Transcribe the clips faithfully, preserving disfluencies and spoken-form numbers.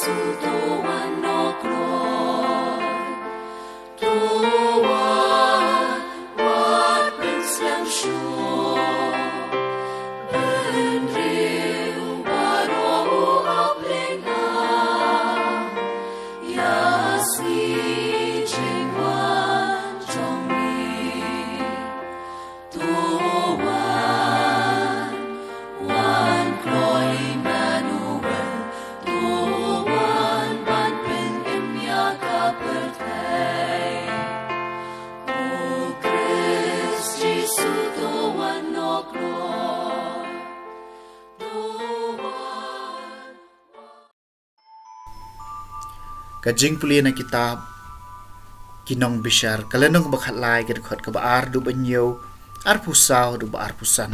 Sutowan nok loi, towan wat pynslem shuh. Bynriew baroh u ap lynga, ïa sngi jingwan jong me. To wan, wan kloi Immanuel, to wan ban pynim ïa ka pyrthei. O Khrist Jisu to wan noh kloi, to wan. Ka jingpule na kitab Ki Nongbishar, ka lynnong ba khatlai, ka dkhot kaba ar haduh ba hynñiew, arphew saw haduh ba arphew san.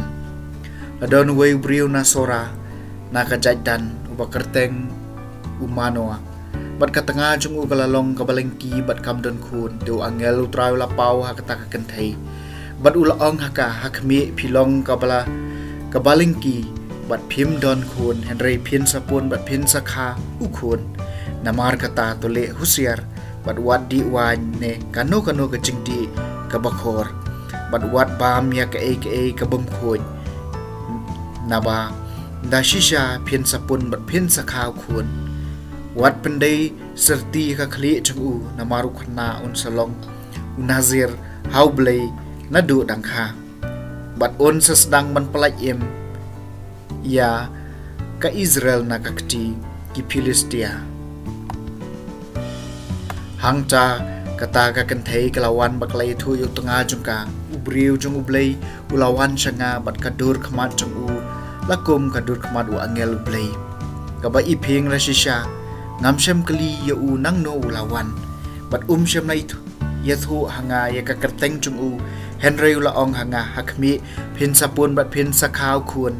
La don uwei u briew na Sora, na ka jaid Dan, uba kyrteng u Manoa. Bad ka tnga jong u ka la long kaba lyngki bad kam don khun, te u angel U Trai u la paw ha kata ka kynthei. Bad u la ong ha ka, ha khmih, phi long kaba la, kaba lyngki, bad phim don khun, hynrei phin sa pun bad phin sa kha u khun. Namar kata to leh husiar, bad wat dih waiñ ne kano kano ka jingdih kaba khor, bad wat bam ïa kaei kaei kabym khuid. Naba da shisha phin sa pun bad phin sa kha u khun. Wat pyndei syrti ka khlieh jong u, namar u khynnah un sa long u Nazir ha U Blei naduh dang kha. Bad un sa sdang ban pyllait im ïa ka Israel na ka kti ki Philistia. Hangta kata ka kynthei ka la wan bad ka la ïathuh ïa u tnga jong ka, u briew jong U Blei u la wan sha nga, bad ka dur khmat jong u la kum ka dur khmat u angel U Blei. Kaba i phi nga la shisha, ngam shym kylli ïa u nangno u la wan, bad um shym la ïathuh ïathuh ha nga ïa ka kyrteng jong u, hynrei u la ong ha nga, ha khmih, phin sa pun bad phin sa kha u khun.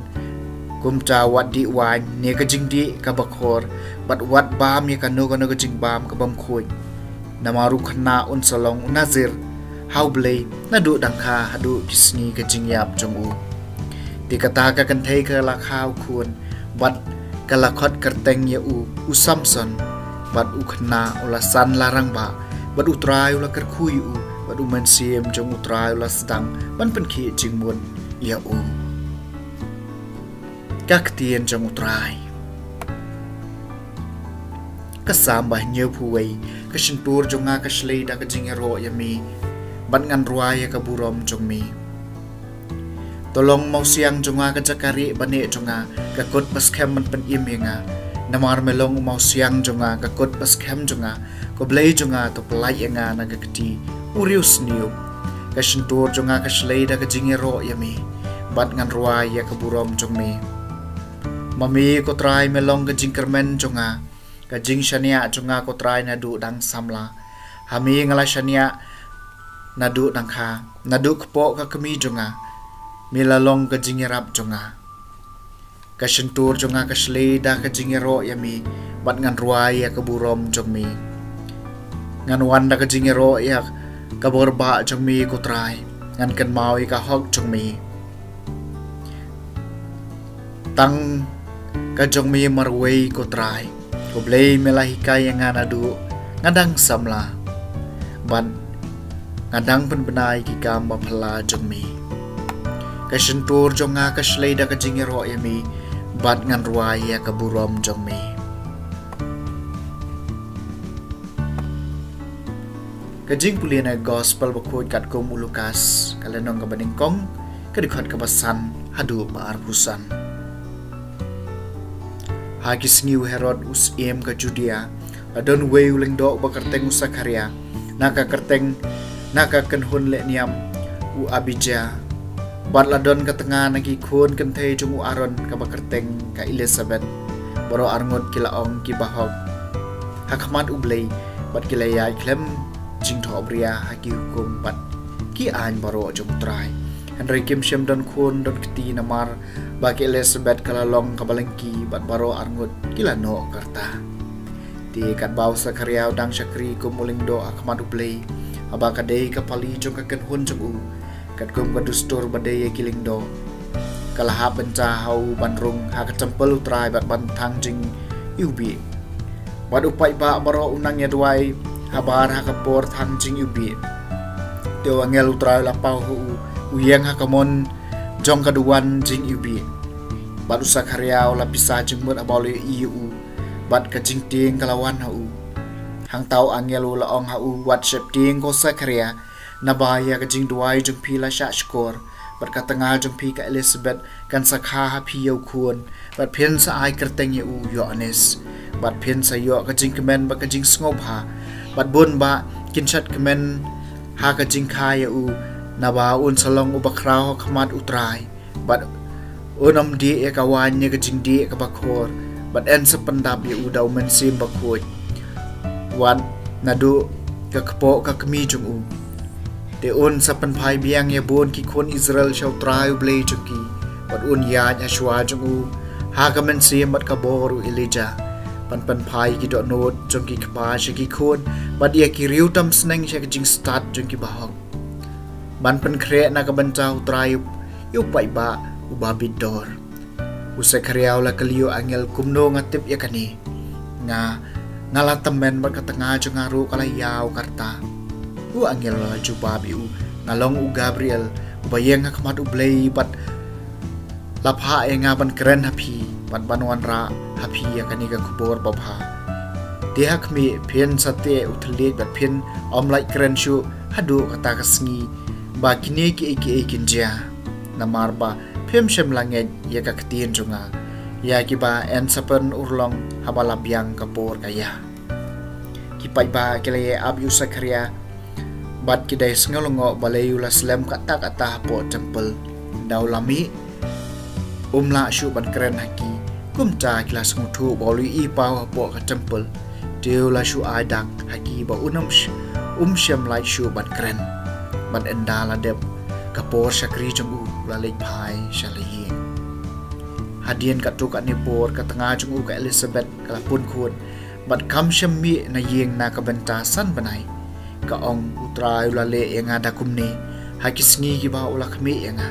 Kumta wat dih waiñ ne ka jingdih kaba khor, bad wat bam ïa kano kano ka jingbam kabym khuid. Namar u khynnah un sa long u Nazir ha U Blei naduh dang kha haduh ki sngi ka jingïap jong u. Te kata ka kynthei ka la kha u khun, bad ka la khot kyrteng ïa u, u Samson. Bad u khynnah u la san la rangbah, bad U Trai u la kyrkhu ïa u, bad U Mynsiem jong U Trai u la sdang ban pynkhih jingmut ïa u. Ka ktien jong U Trai. Ka Salm ba hynñiewphew wei. Ka shyntur jong nga ka shlei da ka jingïaroh ïa me, bad ngan rwai ïa ka burom jong me. To long mawsiang jong nga ka jaka rieh bad neh jong nga, ka kut ba skhem ban pynim ïa nga. Namar me long u mawsiang jong nga, ka kut ba skhem jong nga, ko Blei jong nga, to pyllait ïa nga na ka kti u riewsniew. Ka shyntur jong nga ka shlei da ka jingïaroh ïa me, bad ngan rwai ïa ka burom jong me. Ma me ko Trai me long ka jingkyrmen jong nga, ka jingshaniah jong nga ko Trai naduh dang samla. Ha me nga la shaniah naduh dang kha, naduh kpoh ka kmie jong nga me la long ka jingïarap jong nga. Ka shyntur jong nga ka shlei da ka jingïaroh ïa me, bad ngan rwai ïa ka burom jong me. Ngan wan da ka jingïaroh ïa ka bor bah jong me ko Trai, ngan kynmaw ïa ka hok jong me. Tang ka jong me marwei ko Trai, ko Blei me la hikai ïa nga naduh nga dang samla, bad nga dang pynbna ïa ki kam ba phylla jong me. Ka shyntur jong nga ka shlei da ka jingïaroh ïa me, bad ngan rwai ïa ka burom jong me. Ka jingpule na Gospel bakhuid katkum u Lukas, ka lynnong kaba nyngkong, ka dkhot kaba san haduh ba arphew san. Ha ki sngi u Herod u syiem ka Judia, la don uwei u lyngdoh ba kyrteng u Sakharia, na ka kyrteng, na ka kynhun lehniam u Abija. Bad la don ka tnga na ki khun kynthei jong u Aaron kaba kyrteng ka Elisabet. Baroh arngut ki la ong ki bahok ha khmat U Blei, bad ki la ïaid khlem jingthohbria ha ki hukum bad ki aiñ baroh jong U Trai. Hynrei kim shym don khun don kti, namar ba ka Elisabet ka la long kaba lyngki, bad baroh arngut ki la noh ka rta. Te katba u Sakharia u dang shakri kum u lyngdoh ha khmat U Blei, haba ka dei ka pali jong ka kynhun jong u, katkum ka dustur ba dei ïa ki lyngdoh, ka la hap bynta ha u ban rung ha ka templ U Trai bad ban thang jingiwbih. Bad u paidbah baroh u nang ïa duwai habar ha ka por thang jingiwbih. Te u angel u Trai u la paw ha u, u ïeng ha ka mon jong ka duwan jingiwbih. Bad u Sakhariah u la pisa jingmut haba u la ïohi ïa u, bad ka jingtieng ka la wan ha u. Hangta u angel u la ong ha u, wat sheptieng ko Sakhariah, naba ïa ka jingduwai jong phi la shah shkor, bad ka tnga jong phi ka Elizabeth kan sa kha ha phi ïa u khun, bad phin sa ai kyrteng ïa u Ïoannis. Bad phin sa ïoh ka jingkmen bad ka jingsngewbha, bad bun bah kin shad kmen ha ka jingkha ïa u, naba un sa long uba khraw ha khmat u Trai. Bad un ym dih ïa ka waiñ ne ka jingdih kaba khor, bad yn sa pyndap ïa u da u Mynsiem Bakhuid, wat naduh ka kpoh ka kmie jong u. Te un sa pynphai biang ïa bun ki khun Israel sha u Trai u Blei jong ki, bad un ïaid ha shuwa jong u ha ka mynsiem bad ka bor u Elijah, ban pynphai ki dohnud jong ki kpa sha ki khun, bad ïa ki riew tam sneng sha ka jingstad jong ki bahok, ban pynkhreh na ka bynta u Trai ïa u paidbah uba bit dor. U Sakhariah u la kylli u angel, kumno nga tip ïa kane? Nga, nga la tymmen bad ka tnga jong nga ruh ka la ïaw ka rta. U angel u la jubab ïa u, nga long u Gabriel, uba ïeng ha khmat u Blei, bad la phah ïa nga ban kren ha phi, bad ban wanrah ha phi ïa kane ka khubor babha. Te ha khmih phin sa teh u thylliej bad phin ym lait kren shuh haduh kata ka sngi ba kine kiei kiei kin jia. Namar ba phim shym la ngeit ïa ka ktien jong nga, ïa kiba yn sa pynurlong haba la biang ka por ka ïa. Ki paidbah ki la ïa ap ïa u Sakhariah, bad ki dei sngew lyngngoh balei u la slem katta katta hapoh temple. Ynda u la mih, um lah shuh ban kren ha ki. Kumta ki la sngewthuh ba u la ïohi paw hapoh ka temple. Te u la shu ai dak ha ki ba un ym sh-, um shym lait shuh ban kren. Bad ynda la dep ka por shakri jong u, u la leit phai sha la ïing. Hadien katto katne por ka tnga jong u ka Elizabeth ka la pun khun, bad kam shym mih na ïing na ka bynta san bnai. Ka ong, u Trai u la leh ïa nga da kumne ha ki sngi kiba u la khmih ïa nga,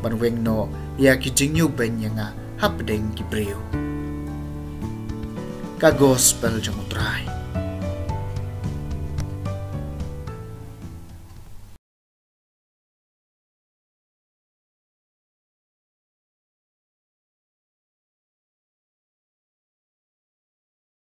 ban weng noh ïa ki jingïubeiñ ïa nga hapdeng ki briew. Ka Gospel jong u Trai.